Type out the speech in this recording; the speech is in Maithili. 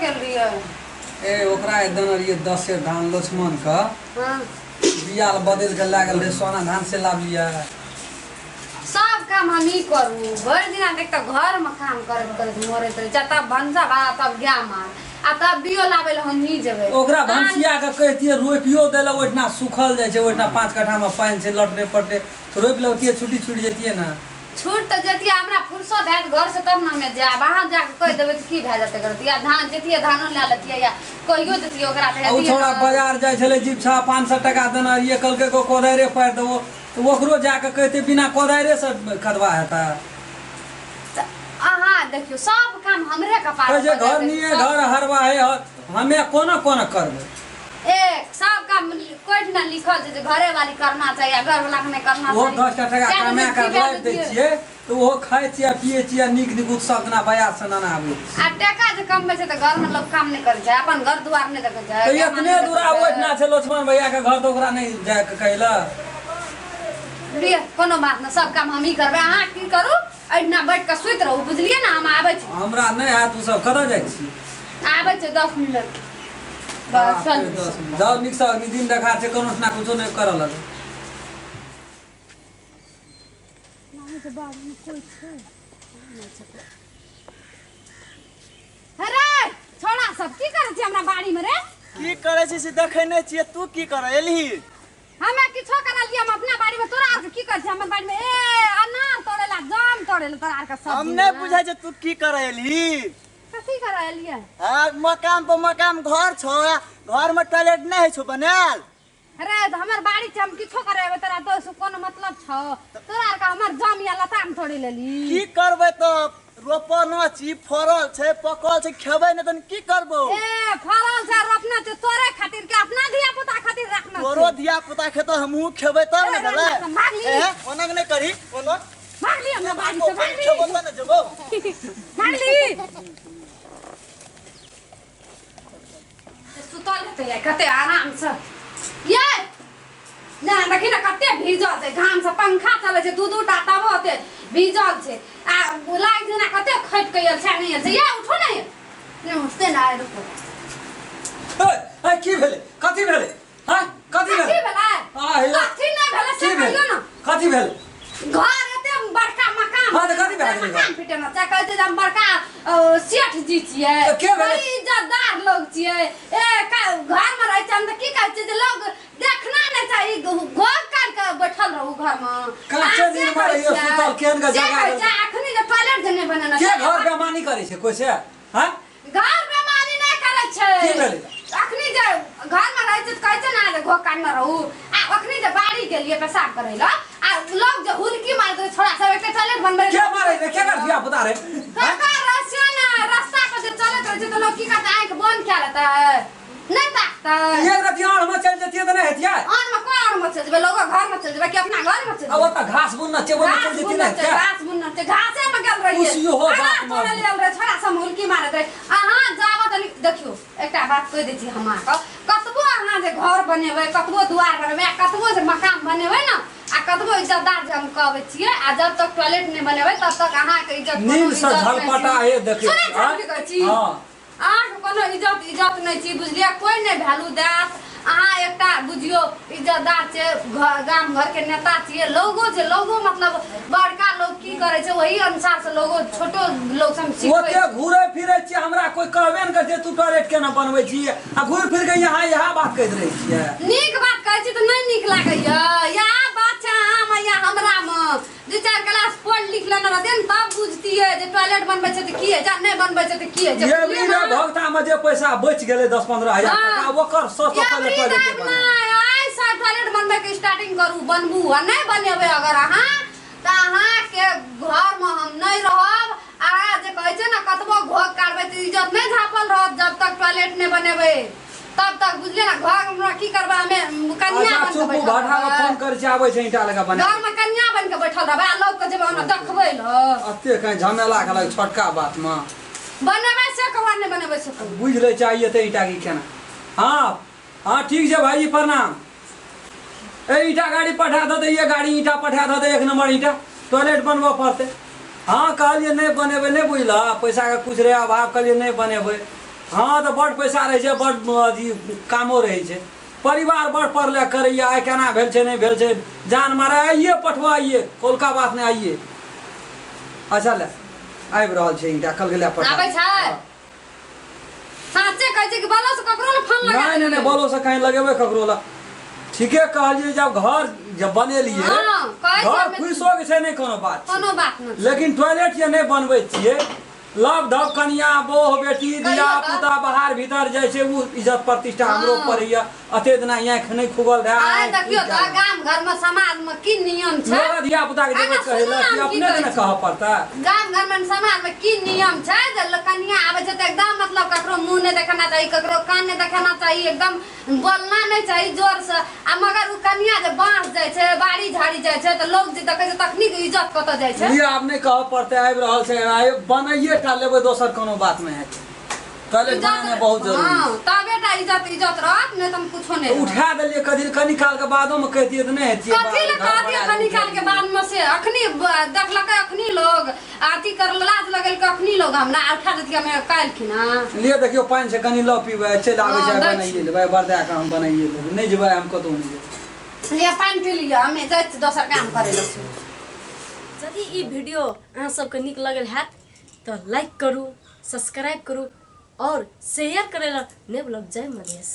गेल रहियै? ए ओकरा देने रहियै 10 सेर धान लक्ष्मण के। हाँ। बियाल बदलि के लए गेल रहै सोना धान से लाबलियै। सब काम हम ही करू भरि दिना देख तऽ घरमे काम करैत करैत मरैत रहै छै। तब भनसा भात तब गाय माल आ तब बियो लाबै लए हम ही जेबै। ओकरा भनसिया के कहितियै रोपियो देलक, ओहिठिना सुखल जाइ छै, ओहिठिना 5 कट्ठा में पानि छै, लटरे पटरे रोपि लेतियै, छुट्टी छुटि जैतियै ने। छूट तऽ जैतियै, हमरा फुर्सत हैत घरसँ तब ने हमे जायब। अहाँ जाके कहि देबै तऽ की भए जेतै गलती? या धान जैतियै धानो लए लेतियै या कहियो देतियै ओकरा तऽ आ ओ हेतियै छौड़ा ने। बाजार जाइ छलै जीपछा 500 टका देने रहियै, कहलकै को कोदारिए पारि देबो, तऽ ओकरो जाके कहितै बिना कोदारिए से कदवा हेतै। तऽ अहाँ देखियौ सब काम हमरे कपार कहै छै पर घर जाय निये सब घर हरवा हे हर, हमे कोना कोना करबै? एक सब काम कोइ ना लिखल छै जे घरे वाली करना चाहिए आ घर वाला के नहि करना ओहो चाही। 10 टा टका सएह कमा ने कऽ की भए लाबि दै जैतियै? छियै तऽ ओहो खाइ छियै आ पियै छियै आ नीक निकुत सब दिना बाजार से नेने आबै छियै। आ टका जे कमबै छै तऽ घरमे लोक काम नहि करै छै, अपन घर दुआर नहि देखै छै, तऽ गाय माल एतने नहि देखै दूरा छै। ओहिठिना छै लक्ष्मण भैया के घर, तऽ ओकरा नहि जाय के कहै लिअ कोनो बात नहि, सब काम हमही करबै। अहाँ की करू, एहिठिना बैठ कऽ सुति रहू, बुझलियै ने? हम आबै छी। हमरा नहि हैत ओ सब। कतऽ जाइ छी? आबै छै 10 मिनट बस, चल। 10 मिनट जाउ नीकसँ, दिन देखा छै, कोनो ठिना कुछो नहि करऽ लगै। हे रे छोड़ा सब, की करै छी हमरा बाड़ी में रे? की करै छी से देखै नहि छियै? तू की करै एलही? हमे किछो करलियै? हम अपना बाड़ी में तोरा आरके की करै छी हमर बाड़ी में? ए अनार तोड़े ला, जाम तोड़े ला तोरा आरके सब हम दिन। नहि बुझै छै तू की करै एलही। कथी करै एलियै? हाँ, मकान पर मकान घर छौ, घर में टॉयलेट नहि होइ छौ बनायल? अरे तऽ हमर बाड़ी छै, हम किछो करे अबै, तोरा तो से कोनो मतलब छौ? तोरा आरके हमर जाम या लताम तोड़े लेली। की करबै तऽ, रोपनो छी, फड़ल छै, पकल छै, खेबै नहि तऽ की करबो? ए फड़ल छै रोपना छै तोरे खातिर के अपना धिया पुता खातिर रखना छै? तोरो धिया पुता खेतौ, हमहूँ खेबै तब ने ए, भेलै। भाग ली। ए, ओना नहि करी ओना। भाग ली हमरा बाड़ी से, भाग ली। खेबो तऽ ने जेबो। भाग ली। सुतल हेतै आइ कते आराम से। ये ना देखी ने कते भीजल छै घाम से, पंखा चलै छै दू दू टा तबो ओते भीजल छै आ लागि जेना कते खटि के आयल छै। नहि आयल छै। ये उठो ने, नहि उठते ना, आइ रुको। ए, ए, की भेलै? कथी भेलै? हाँ, कथी कथी भेलै? भेलै? आ, हे, कथी नहि भेलै से की भेलै? कहियौ ने। कथी भेलै? घर एते बड़का मकान। हाँ, तऽ कथी भए गेलै? मकान पिटेना छै, कहै छै जे हम बड़का सेठ जी छियै। तऽ के भेलै? बड़ी इज्जतदार लोग छियै। ए घर में रहै छै हम तऽ की कहै छियै जे लोग देखना नहि चाही, घोघ काटि कऽ बैठल रहू घर में। काँचे नींद में रहियौ सुतल, केहन के जगा देलकै? अखनी जे टॉयलेट जे नहि बनेने के छै। घर बेमानी करै छै कोइ से? हाँ? घर बेमानी नहि करै छै। की भेलै? अखनी जे घर में रहै छै तऽ कहै छै ने जे घोघ काटने रहू। आ अखनी जे बाड़ी गेलियै पेशाब करै लए आ लोग जे हुलकी मारैत रहै छोड़ा सब, एकटा टॉयलेट बनबै के मारै रे? के कर धिया पुता रे? हाँ? ककर रस्ता ने, रास्ता पर जे चलैत रहै छै तऽ लोग की करतै? आँखि बंद कए लेतै, नहि ताकतै? एक रति आड़ में चलि जतियै तऽ नहि हेतियै? आन में कोन आन में चलि जेबै? लोगो घर में चलि जेबै कि अपना घर में चलि आ जेबै? ओतऽ घास बुनना छै, ओहिमे घास चलि जतियै, बुनना नहि छै, हेतियै? घास बुनना छै, घासे में गेल रहियै। उसियो हो अनार बात तोड़ै मारू। लेल रहै, छोड़ा सब हुलकी मारैत रहै। अहाँ जाबऽ तनी देखियौ, एकटा बात कहि दै छी हम अहाँके, कतबो अहाँ जे घर बनेबै, कतबो दुआर बनेबै आ कतबो जे मकान बनेबै ने आ कतबो इज्जतदार जे हम कहबै छियै, आ जब तक टॉयलेट नहि बनेबै तब तक अहाँके इज्जत कोनो नींद से इज्जत नहि झलपटा छै। हे देखै सुनै छी, छी हम की कहै छी? हाँ। अहाँके कोनो इज्जत इज्जत नहि छी, बुझलियै? कोइ नहि वैल्यू देत। अहाँ एकटा बुझियौ इज्जतदार छै, गाम घरके नेता छियै, लोगो छै, लोगो मतलब बड़का लोग की करै छै ओही अनुसार से लोगो छोटो लोग सब सीखबै ओते छै। घूरे फिरे छियै, हमरा कोइ कहबे ने करै छै तू टॉयलेट केना बनबै छी, आ घूरि फिर के यहाँ इएह बात कहैत रहै छियै। नीक बात कहै छी तऽ नहि नीक लागैया? इएह बात छै अहाँमे या हमरामे। दू चारि क्लास पढ़ि लिख लेने रहतियै ने तब बुझतियै जे टॉयलेट बनबै छै तऽ की होइ छै आ नहि बनबै छै तऽ की होइ छै। ये भी रे भगता में जे पैसा बचि गेलै 10-15 हजार हाँ। टका, ओकर सस्ता एवरी टॉयलेट टाइम बना। नहि, आइ से टॉयलेट बनबै के स्टार्टिंग करू, बनबू आ नहि बनेबै अगर अहाँ तऽ अहाँके घरमे हम नहि रहब। अहाँ जे कहै छै ने कतबो घोघ काटबै तऽ इज्जत नहि झाँपल रहत जब तक टॉयलेट नहि बनेबै तब तक, बुझलियै ने? घर मे की करबै हमे कन्या अच्छा बन के चुप, बैठल भाटा में रहबै। फोन करै छै, आबै छै ईंटा लगा बना। घर मे कन्या बन के बैठल रहबै आ लोग के जेबै ओना देखबै लए। अते कहीं झमेला के लग छोटका बात में। बनेबै से कहू आ नहि बनेबै से कहू। बुझि लै चाहिए तऽ ईंटा की केना। हाँ हाँ ठीक छै भाईजी, प्रणाम। ए ईंटा गाड़ी पठा दे, ये गाड़ी ईंटा पठा दे, एक नंबर ईंटा। टॉयलेट बनबऽ पड़तै। हाँ कहलियै नहि बनेबै, नहि बुझलह, पैसाके कुछ रहै अभाव, कहलियै नहि बनेबै। हँ तऽ बड पैसा रहै छै, बड अथी कामो रहै छै। परिवार बड़ पढ़ले करैया, आइ केना भेल छै नहि भेल छै, जान मारे आइए पठबऽ, आइए कोलका बात नहि आइए। अच्छा ले आबि रहल छै ईटा कल गेलै पठा। आबै छै साँचे कहै छै कि बलो से ककरो ने फोन लगा नहि नहि नहि, बलो से कहीं लगेबै ककरो ला। ठीके कहलियै, जब घर जब बनेलियै हँ, कहै छै घर हमे- खुशो के छै, नहि कोनो बात छै। कोनो बात नहि। लेकिन टॉयलेट जे नहि बनबै छियै, लव धव कनिया बोह बेटी कहियो धिया तऽ। पुता बाहर भीतर जाइ छै, ओ इज्जत प्रतिष्ठा हमरो हँ। पड़ैया। अते दिना आँखि नहि खुगल रहए, आइ आँखि देखियौ खुगि तऽ गेल। गाम घर में समाज में की नियम छै। लोक धिया पुता के जेबै आगा कहै सुनू लए ने कि हम की अपने कहै ने छी। कहऽ पड़तै। गाम घर में समाज में की नियम छै जे कनिया आबै छै तऽ एकदम मतलब ककरो मुंह नहि देखाना चाही, ककरो कान नहि देखाना चाही, एकदम बोलना नहि चाही जोर से। आ मगर उ कनिया जे बाँस जाइ छै, बाड़ी झाड़ी जाइ छै तऽ लोग जे देखै छै तखनी के इज्जत कतऽ जाइ छै। लिअ, आब नहि कहऽ पड़तै, आबि रहल छै, आइ बनाइए टा लेबै, दोसर कोनो बात नहि हेतै। टॉयलेट बनेनाइ बहुत जरूरी हँ, तबे टा इज्जत इज्जत रहत, नहि तऽ हम कुछो नहि छै। रहत। उठा देलियै कथी, कनी कालके बादोमे कहितियै तऽ नहि हेतियै। कथी लए घर कहतियै बना कनी देलियै। काल के बाद में से? अखनी देखलकै, अखनी लोग अथी कर लाज लगेलकै, अखनी लोग हमरा उठा देतियै हमे काल्हि खिना। लिअ, देखियौ पानि छै, कनि लऽ पीबै, चलि आबै छै। हँ, दै बनाइए छी। लेबै, बरदा कऽ हम बनाइए लेबै, नहि जेबै हम कतहु नहि जेबै। लिअ, पानि पी लिअ, हमे जाइ छी दोसर काम करै लए। यदि ई वीडियो अहाँ सबके नीक लगल हैत तऽ लाइक करू, सब्सक्राइब करू और शेयर करै लए नहि भूलब। जय मधेश।